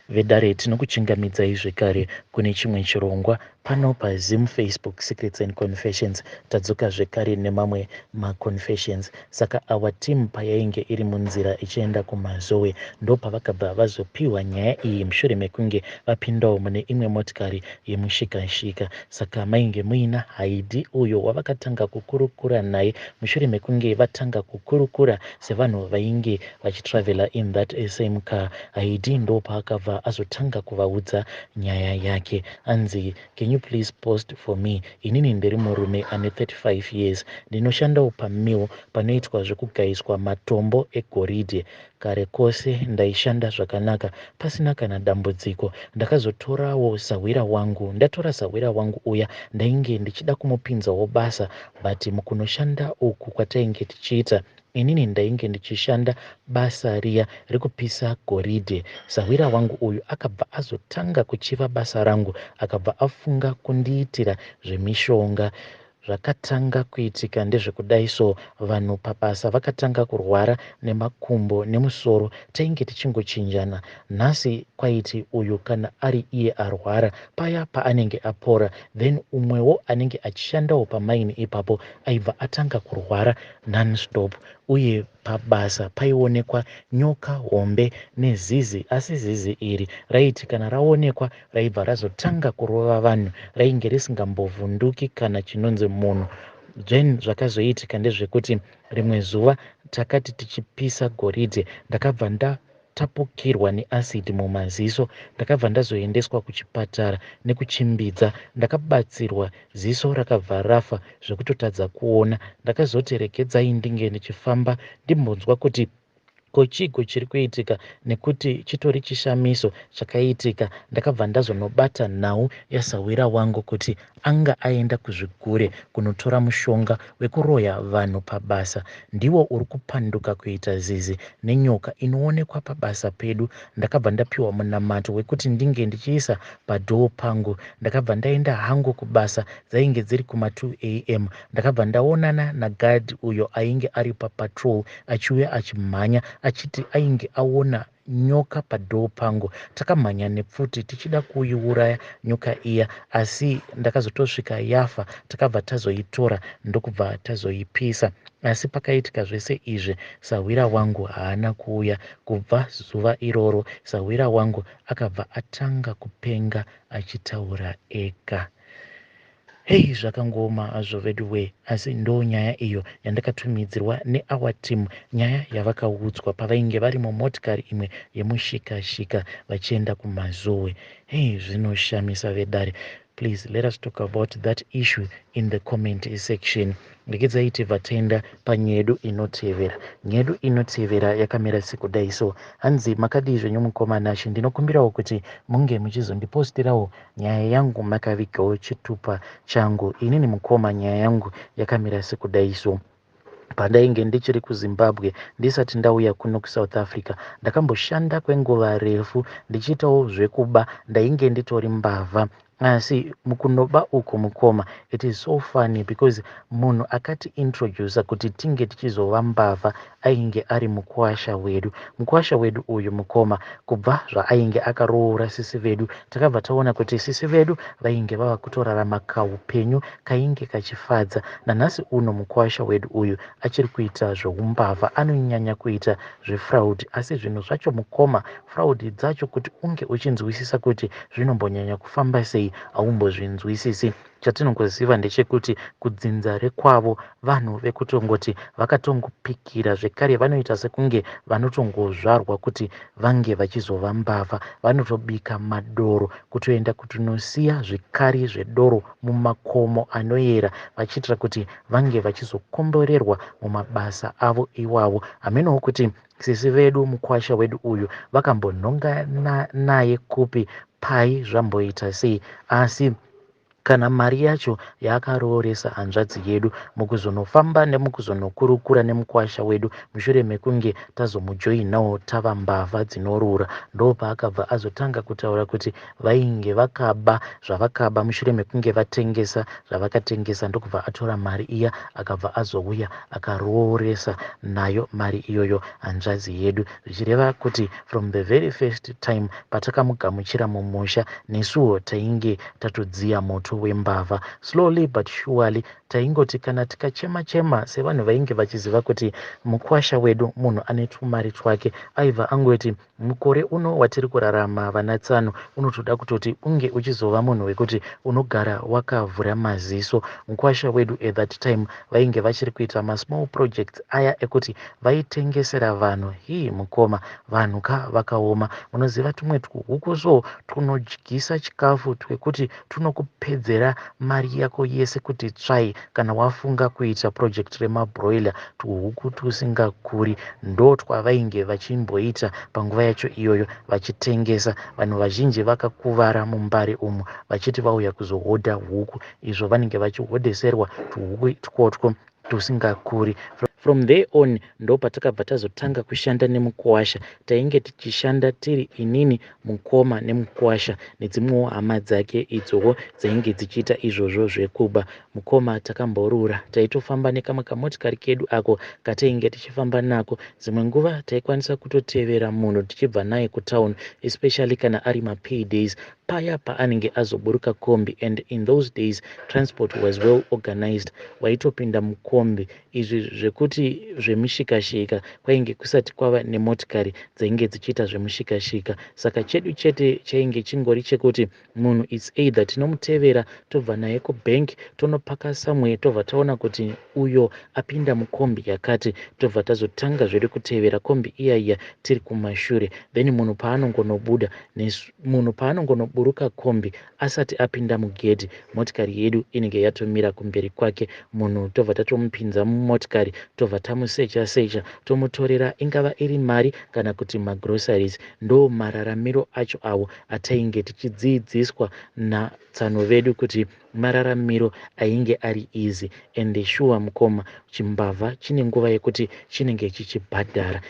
Vedare, tinokuchingamidzai zvekare kune chimwe chirongwa pano paZim Facebook Secrets and Confessions. Tadzoka zvekare nemamwe maconfessions. Saka our team payainge iri munzira ichienda kuMazowe, ndopavakabva vazopiwa nyaya iyi mushure mekunge vapindawo mune imwe motikari yemushikashika. Saka mainge muina Haidi uyo wavakatanga kukurukura naye. Mushure mekunge vatanga kukurukura sevanhu vainge vachitravela in that same car, Haidi ndopaakabva azotanga kuvaudza nyaya yake. Anzi, "Can you please post for me? Inini ndiri murume ane 35 years, ndinoshandawo pamill panoitwa zvekugayiswa matombo egoridhe. Kare kose ndaishanda zvakanaka pasina kana dambudziko. Ndakazotorawo sahwira wangu. Ndatora sahwira wangu uya, ndainge ndichida kumupinzawo basa, but mukunoshanda uku kwatainge tichiita, inini ndainge ndichishanda basa riya rekupisa goridhe. Sahwira wangu uyu akabva azotanga kuchiva basa rangu, akabva afunga kundiitira zvemishonga. Zvakatanga kuitika ndezvekudai so: vanhu pabasa vakatanga kurwara nemakumbo nemusoro. Tainge tichingochinjana. Nhasi kwaiti uyu kana ari iye arwara, paya paanenge apora, then umwewo anenge achishandawo pamaini ipapo aibva atanga kurwara nonstop. Uye pabasa paionekwa nyoka hombe nezizi, asi zizi iri raiti kana raonekwa raibva razotanga kurova vanhu. Rainge risingambovhunduki kana chinonzi munhu. Then zvakazoitika ndezvekuti rimwe zuva takati tichipisa goridhe, ndakabva ndatapukirwa neacid mumaziso. Ndakabva ndazoendeswa kuchipatara nekuchimbidza. Ndakabatsirwa, ziso rakabva rafa zvekutotadza kuona. Ndakazoti regedzai ndinge ndichifamba ndimbonzwa kuti ko chiiko chiri kuitika, nekuti chitori chishamiso chakaitika. Ndakabva ndazonobata nhau yasahwira wangu kuti anga aenda kuzvigure kunotora mushonga wekuroya vanhu pabasa, ndiwo uri kupanduka kuita zizi nenyoka inoonekwa pabasa pedu. Ndakabva ndapiwa munamato wekuti ndinge ndichiisa padoor pangu. Ndakabva ndaenda hangu kubasa. Dzainge dziri kuma2 a.m. Ndakabva ndaonana nagadhi uyo ainge ari papatrol, achiuya achimhanya achiti ainge aona nyoka padoor pangu. Takamhanya nepfuti tichida kuiuraya nyoka iya, asi ndakazotosvika yafa. Takabva tazoitora ndokubva tazoipisa. Asi pakaitika zvese izvi, sahwira wangu haana kuuya. Kubva zuva iroro sahwira wangu akabva atanga kupenga achitaura ega. Hei, zvakangoma hazvo vedu we, asi ndo nyaya iyo yandakatumidzirwa neour team, nyaya yavakaudzwa pavainge vari mumotikari imwe yemushikashika vachienda kuMazowe. Hei, zvinoshamisa vedare. Please let us talk about that issue in the comment section. Regedzai tibva taenda panyedu inotevera. Nyedu inotevera yakamira sekudai so. Hanzi, "Makadii zvenyu mukoma Nashe? Ndinokumbirawo kuti munge muchizondipostirawo nyaya yangu makavigawo chitupa changu. Inini mukoma, nyaya yangu yakamira sekudai so: Pandainge ndichiri kuZimbabwe, ndisati ndauya kuno kuSouth Africa, ndakamboshanda kwenguva refu ndichiitawo zvekuba. Ndainge nditori mbavha. Asi mukunoba uku mukoma, it is so funny because munhu akati introduca kuti tinge tichizova mbavha ainge ari mukuwasha wedu. Mukuwasha wedu uyu mukoma, kubva zvaainge akaroora sisi vedu, takabva taona kuti sisi vedu vainge vava kutorarama kaupenyu kainge kachifadza. Nanhasi uno mukuwasha wedu uyu achiri kuita zveumbavha. Anonyanya kuita zvefraud. Asi zvinhu zvacho mukoma, fraud dzacho, kuti unge uchinzwisisa kuti zvinombonyanya kufamba sei, haumbozvinzwisisi. Chatinongoziva ndechekuti kudzinza rekwavo vanhu vekutongoti vakatongopikira zvekare, vanoita sekunge vanotongozvarwa kuti vange vachizova mbavha. Vanotobika madoro, kutoenda kutonosiya zvikari zvedoro mumakomo anoyera, vachiitira kuti vange vachizokomborerwa mumabasa avo iwavo. Hamenowo kuti sisi vedu, mukwasha wedu uyu, vakambonhonga naye kupi, pai, zvamboita sei. Asi Kana mari yacho yaakarooresa hanzvadzi yedu mukuzonofamba nemukuzonokurukura nemukuwasha wedu mushure mekunge tazomujoinawo tava mbavha dzinorura ndopaakabva azotanga kutaura kuti vainge vakaba zvavakaba mushure mekunge vatengesa zvavakatengesa ndokubva atora mari iya akabva azouya akarooresa nayo mari iyoyo hanzvadzi yedu zvichireva kuti from the very first time patakamugamuchira mumusha nesuwo tainge tatodziya moto wembavha. Slowly but surely taingoti kana tikachema chema sevanhu vainge vachiziva kuti mukwasha wedu munhu ane twumari twake aibva angoti mukore uno watiri kurarama vana tsano unotoda kutoti unge uchizova munhu wekuti unogara wakavhura maziso. Mukwasha wedu at that time vainge vachiri kuita masmall projects aya ekuti vaitengesera vanhu. Hii mukoma vanhu ka vakaoma munoziva tumwe twuhuku so twunodyisa chikafu twekuti twunokupedzera mari yako yese kuti tsvai kana wafunga kuita project remabroiler twuhuku twusingakuri ndotwavainge vachimboita panguva yacho iyoyo vachitengesa. Vanhu vazhinji vakakuvara muMbare umu vachiti vauya kuzohodha huku izvo vanenge vachihodheserwa twuhuku twotwo twusingakuri. From there on ndopatakabva tazotanga kushanda nemukuwasha. Tainge tichishanda tiri inini, mukoma nemukuwasha nedzimwewo hama dzake idzowo dzainge dzichiita izvozvo zvekuba. Mukoma takamborura. Taitofamba nekamwe kamotikari kedu ako katainge tichifamba nako. Dzimwe nguva taikwanisa kutotevera munhu tichibva naye kutown especially kana ari mapay days paya paanenge azoburuka kombi and in those days transport was well organized waitopinda mukombi izvi zvekuti zvemushikashika kwainge kusati kwava nemotikari dzainge dzichiita zvemushikashika saka chedu chete chainge chingori chekuti munhu its either tinomutevera tobva naye kubank tonopaka somewhere tobva taona kuti uyo apinda mukombi yakati tobva tazotanga zvedu kutevera kombi iya iya tiri kumashure then munhu paanongonobuda munhu paanongonoburuka kombi asati apinda mugedhi motikari yedu inenge yatomira kumberi kwake munhu tobva tatomupinza mumotikari tobva tamusecha secha tomutorera ingava iri mari kana kuti magroceries ndo mararamiro acho awo atainge tichidzidziswa natsano vedu kuti mararamiro ainge ari easy ende shuwa mukoma chimbavha chine nguva yekuti chinenge chichibhadhara.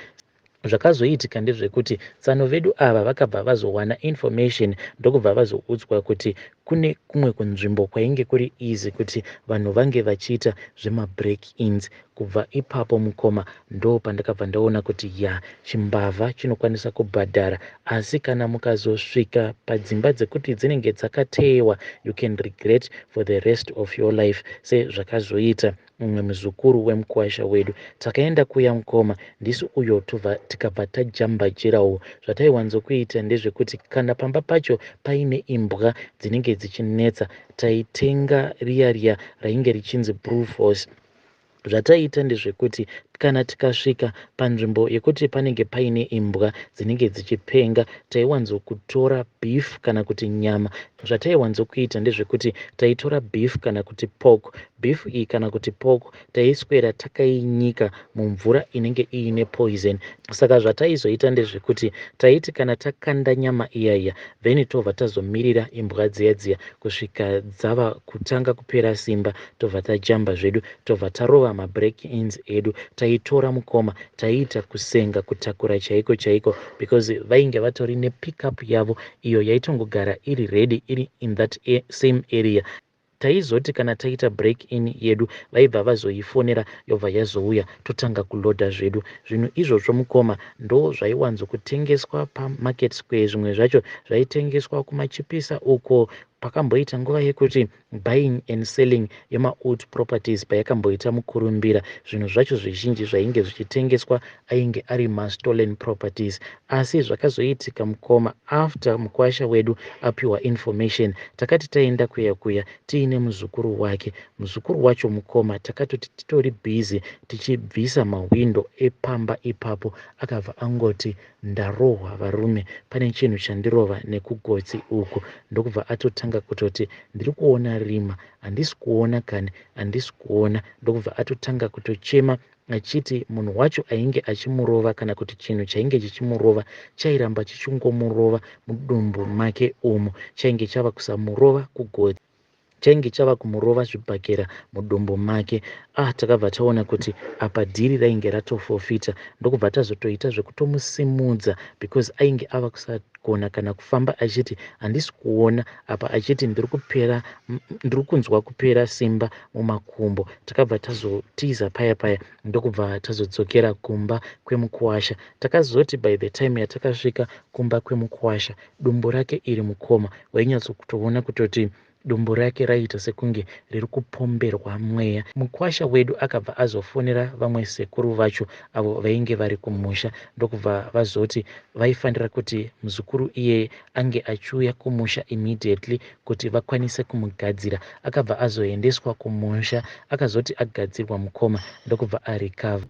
Zvakazoitika ndezvekuti tsano vedu ava vakabva vazowana information ndokubva vazoudzwa kuti kune kumwe kunzvimbo kwainge kuri easy kuti vanhu vange vachiita zvemabreak ins. Kubva ipapo mukoma ndo pandakabva ndaona kuti ya chimbavha chinokwanisa kubhadhara asi kana mukazosvika padzimba dzekuti dzinenge dzakateyewa you can regret for the rest of your life sezvakazoita mumwe muzukuru wemukuwasha wedu. Takaenda kuya mukoma ndisu uyo tobva tikabva tajamba jirawo. Zvataiwanzokuita ndezvekuti kana pamba pacho paine imbwa dzinenge dzichinetsa taitenga riya riya rainge richinzi Brute Force. Zvataiita ndezvekuti kana tikasvika panzvimbo yekuti panenge paine imbwa dzinenge dzichipenga taiwanzokutora beef kana kuti nyama. Zvataiwanzokuita ndezvekuti taitora beef kana kuti pork. Beef iyi kana kuti pork taiswera takainyika mumvura inenge iine poison. Saka zvataizoita ndezvekuti taiti kana takanda nyama iya iya then tobva tazomirira imbwa dziya dziya kusvika dzava kutanga kupera simba tobva tajamba zvedu tobva tarova mabreak ins edu. Taitora mukoma taiita kusenga kutakura chaiko chaiko because vainge vatori nepickup yavo iyo yaitongogara iri ready iri in that same area. Taizoti kana taita break in yedu vaibva vazoifonera yobva yazouya totanga kulodha zvedu. Zvinhu izvozvo mukoma ndo zvaiwanzokutengeswa pamarket square zvimwe zvacho zvaitengeswa kumachipisa uko pakamboita nguva yekuti buying and selling yemaold properties payakamboita mukurumbira. Zvinhu zvacho zvizhinji zvainge zvichitengeswa ainge ari mastolen properties. Asi zvakazoitika mukoma after mukwasha wedu apiwa information takati taenda kuya kuya tiine muzukuru wake. Muzukuru wacho mukoma takatoti titori busy tichibvisa mahwindo epamba ipapo akabva angoti ndarohwa varume pane chinhu chandirova nekugotsi uku ndokubva atotanga kutoti ndiri kuona rima handisi kuona kani handisi kuona ndokubva atotanga kutochema achiti munhu wacho ainge achimurova kana kuti chinhu chainge chichimurova chairamba chichingomurova mudumbu make umu chainge chava kusamurova kugotsi. Chainge chava kumurova zvibhakera mudumbu make. Ah takabva taona kuti apa dhiri rainge ratofofita ndokubva tazotoita zvekutomusimudza because ainge ava kusagona kana kufamba achiti handisi kuona apa achiti ndiri kupera ndiri kunzwa kupera simba mumakumbo. Takabva tazotiza paya paya ndokubva tazodzokera kumba kwemukuwasha. Takazoti by the time yatakasvika kumba kwemukuwasha dumbu rake iri mukoma wainyatsokutoona kutoti Dumbu rake raiita sekunge riri kupomberwa mweya. Mukwasha wedu akabva azofonera vamwe sekuru vacho avo vainge vari kumusha ndokubva vazoti vaifanira kuti muzukuru iyeye ange achiuya kumusha immediately kuti vakwanise kumugadzira. Akabva azoendeswa kumusha akazoti agadzirwa mukoma ndokubva arecover.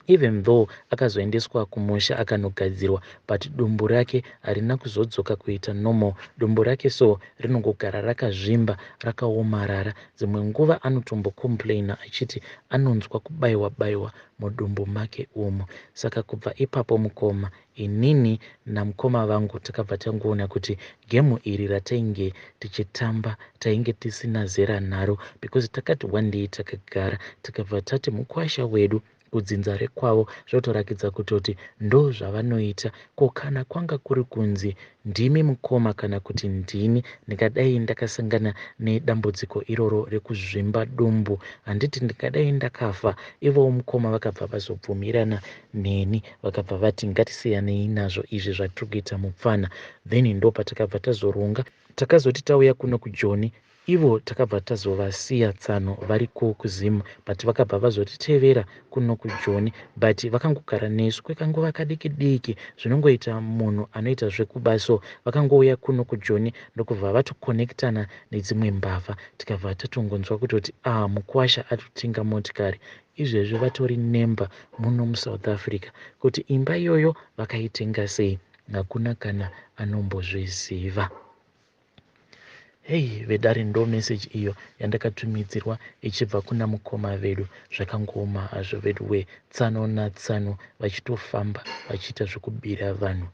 Even though akazoendeswa kumusha akanogadzirwa but dumbu rake harina kuzodzoka kuita normal. Dumbu rake so rinongogara rakazvimba rakaomarara. Dzimwe nguva anotombo complainer achiti anonzwa kubaiwa baiwa mudumbu make umu. Saka kubva ipapo mukoma inini namukoma vangu takabva tangoona kuti game iri ratainge tichitamba tainge tisina zera naro because takati one day takagara tikabva tati mukwasha wedu kudzinza rekwavo zvotorakidza kutoti ndozvavanoita ko kana kwanga kuri kunzi ndimi mukoma kana kuti ndini ndingadai ndakasangana nedambudziko iroro rekuzvimba dumbu handiti ndingadai ndakafa ivowo mukoma vakabva vazobvumirana neni vakabva vati ngatisiyanei nazvo izvi zvatiri kuita mupfana then ndopatakabva tazoronga takazoti tauya kuno kujoni Ivo takabva tazovasiya tsano variko kuZim but vakabva vazotitevera kuno kuJoni but vakangogara nesu kwekanguva kadiki diki zvinongoita munhu anoita zvekuba so vakangouya kuno kuJoni ndokubva vatoconnectana nedzimwe mbavha tikabva tatongonzwa kutoti ah mukwasha atotenga motikari izvezvi vatori nemba muno muSouth Africa kuti imba iyoyo vakaitenga sei hakuna kana anombozviziva. Hey vedare ndo message iyo yandakatumidzirwa ichibva kuna mukoma vedu zvakangooma hazvo veduwee tsano natsano vachitofamba vachiita zvekubira vanhu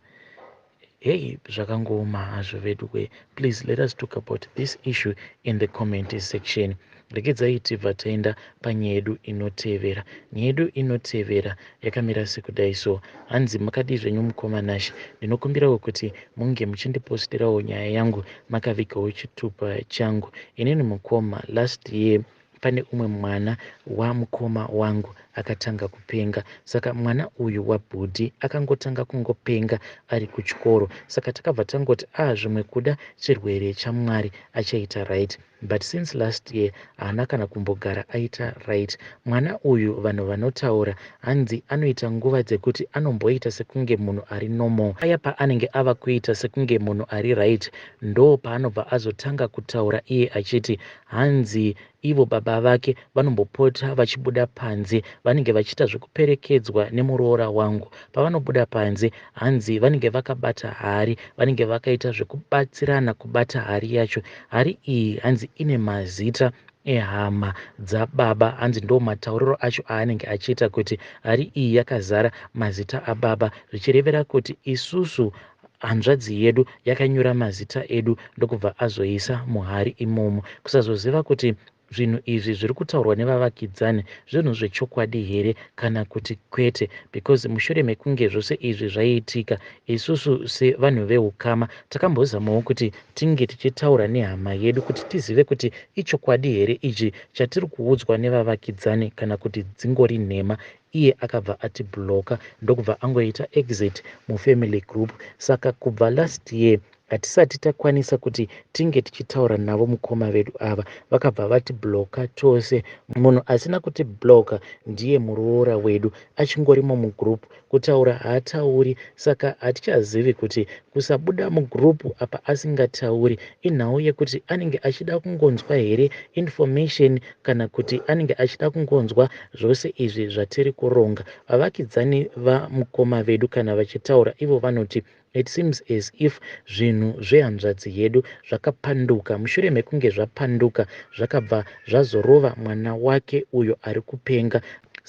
hey zvakangooma hazvo veduwee please let us talk about this issue in the comment section Regedzai tibva taenda panyaya yedu inotevera. Nyaya yedu inotevera yakamira sekudai so. Hanzi makadii zvenyu mukoma Nashe. Ndinokumbirawo kuti munge muchindipostirawo nyaya yangu makavigawo chitupa changu. Inini mukoma last year pane umwe mwana wamukoma wangu akatanga kupenga saka mwana uyu wabhudhi akangotanga kungopenga ari kuchikoro saka takabva tangoti ah zvimwe kuda chirwere chamwari achaita right But since last year haana kana kumbogara aita right mwana uyu vanhu vanotaura hanzi anoita nguva dzekuti anomboita sekunge munhu ari normal paya paanenge ava kuita sekunge munhu ari right ndoo paanobva azotanga kutaura iye achiti hanzi ivo baba vake vanombopota vachibuda panze vanenge vachiita zvekuperekedzwa nemuroora wangu pavanobuda panze hanzi vanenge vakabata hari vanenge vakaita zvekubatsirana kubata hari yacho Hari iyi hanzi ine mazita ehama dzababa hanzi ndo matauriro acho aanenge achiita kuti hari iyi yakazara mazita ababa zvichirevera kuti isusu hanzvadzi yedu yakanyora mazita edu ndokubva azoisa muhari imomo kusazoziva kuti Zvinhu izvi zviri kutaurwa nevavakidzani zvinhu zvechokwadi here kana kuti kwete because mushure mekunge zvose izvi zvaiitika isusu sevanhu vehukama takambozamawo kuti tinge tichitaura nehama yedu kuti tizive kuti ichokwadi here ichi chatiri kuudzwa nevavakidzani kana kuti dzingori nhema iye akabva atiblocker ndokubva angoita exit mufamily group saka kubva last year Hatisati takwanisa kuti tinge tichitaura navo mukoma vedu ava vakabva vati blocker tose. Munhu asina kuti blocker ndiye muroora wedu achingorimo mugroup kutaura haatauri saka hatichazivi kuti kusabuda mugroup apa asingatauri inhau yekuti anenge achida kungonzwa here information kana kuti anenge achida kungonzwa zvose izvi zvatiri kuronga. Vavakidzani vamukoma vedu kana vachitaura ivo vanoti It seems as if zvinhu zvehanzvadzi yedu zvakapanduka. Mushure mekunge zvapanduka zvakabva zvazorova mwana wake uyo ari kupenga.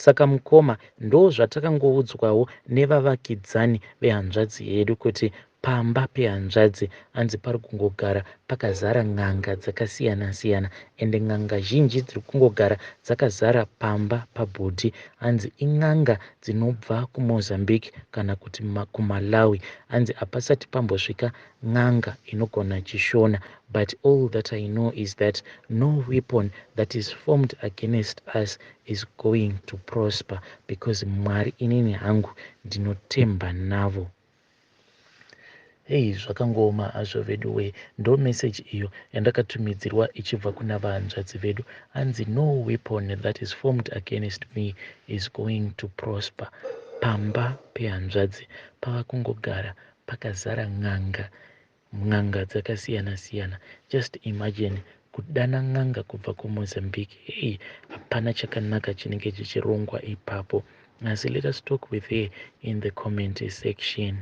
Saka mukoma ndozvatakangoudzwawo nevavakidzani vehanzvadzi yedu kuti Pamba pehanzvadzi hanzi pari kungogara pakazara n'anga dzakasiyana siyana ende n'anga zhinji dziri kungogara dzakazara pamba pabhudhi hanzi in'anga dzinobva kuMozambique kana kuti kuMalawi hanzi hapasati pambosvika n'anga inogona chishona but all that I know is that no weapon that is formed against us is going to prosper because Mwari inini hangu ndinotemba navo. Hey zvakangooma hazvo veduwee ndo message iyo yandakatumidzirwa ichibva kuna vahanzvadzi vedu hanzi no weapon that is formed against me is going to prosper pamba pehanzvadzi pava kungogara pakazara n'anga n'anga dzakasiyana siyana just imagine kudana n'anga kubva kuMozambique hey hapana chakanaka chinenge chichirongwa ipapo asi let us talk with her in the comment section.